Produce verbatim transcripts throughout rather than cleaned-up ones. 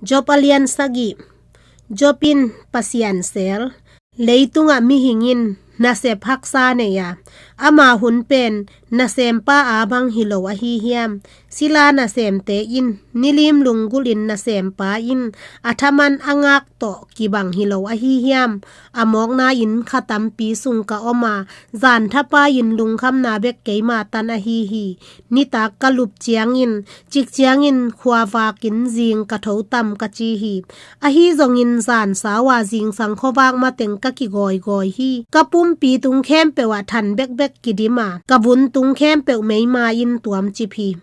Job a lian sagih. Job in Pasian sel. Leitungah mihing in nasep haksa nei a, ama hun pen nasempa a bang hi lo ahi hiam? Sila nasemte in nilim lunggulhin nasempa in a thaman a ngak tawh kibang hi lo ahi hiam? A mawkna in kha tampi sung ka om a, zan thapai-in lungkhamna bek keima tan ahi hi. Nitak ka lup ciangin, cik ciangin khuavakin zing ka tho tam ka ci hi. Ahi zongin zan sau a zingsang khuavak mateng ka kigawigawi hi. Ka pumpi tung khempeuh ah than bekbek kidim a, ka vun tung khempeuh meima in tuamcip hi.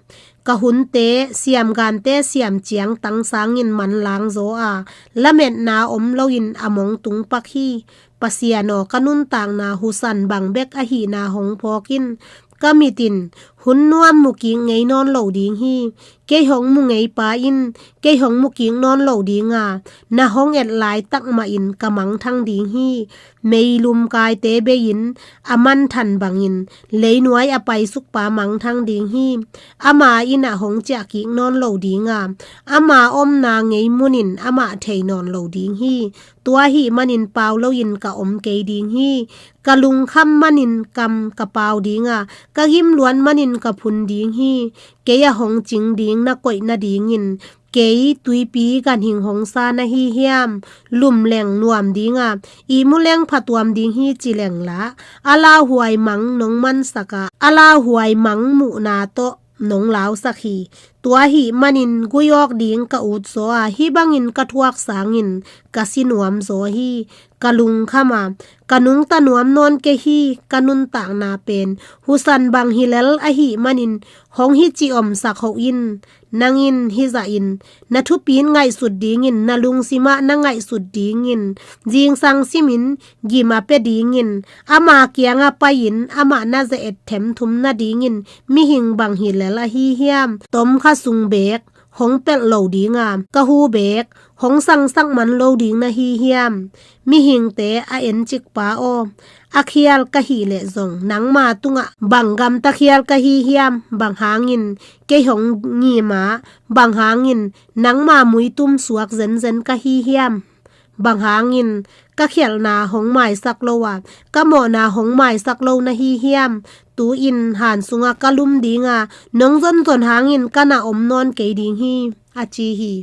Ka hunte, siamgante siam ciang tang sangin manlang zaw a, lametna om loin a mong tung pak hi. Pasian aw, ka nuntakna husan bang bek ahihna hong phawk in. Ka mit in hun nuam mu kik ngei nawn lo ding hi. Kei hong mu ngeipa in kei hong mu kik nawn lo ding a, na hong et laitak mahin ka mangthang ding hi. Meilum kaite bei-in a manthan bangin leinuai a paisukpa mangthang ding hi. Ama in a hong ciah kik nawn lo ding a, ama omna ngei munin amah thei nawn lo ding hi. Tua ahih manin pau loin ka om kei ding hi. Ka lungkham manin kam ka pau ding a, ka gimluan manin ka phun ding hi. Kei a hong cing ding na koih nadingin kei tuipi ganhing hong sa na hi hiam? Lumleng nuam ding a, ihmuleng phatuam ding hi ci leng la, a lauhuai mang nong mansak a, a lauhuai mang muhna tawh nong lausak hi. Tua ahih manin gui awk ding ka ut zaw a, hih bangin ka thuak sangin ka si nuam zaw hi. Ka lungkham a, ka nungta nuam nawn kei hi. Ka nuntakna pen husan bang hi lel ahih manin hong hi cih omsak hoh in. Nang in hih zahin na thupi in ngaihsut dingin, na lungsim ah na ngaihsut dingin, zingsang simin gim a pia dingin, ama kiangah pai-in amah na ze-et themthum nadingin mihing bang hi lel ahi hiam? Tomkha sung beek hong pelh lo ding a, ka hu beek hong sangsak man lo ding na hi hiam? Mihingte a encikpa aw, a khial ka hih leh zong nangma tungah bang gamta khial ka hi hiam? Bang hangin kei hong ngim a, bang hangin nangma muitum suak zenzen ka hi hiam? Bang hangin ka khialhna hong maisak lo a, ka mawhna hong maisak lo na hi hiam? Tu-in han sungah ka lum ding a, nong zonzon hangin ka na om nawn kei ding hi, a ci hi.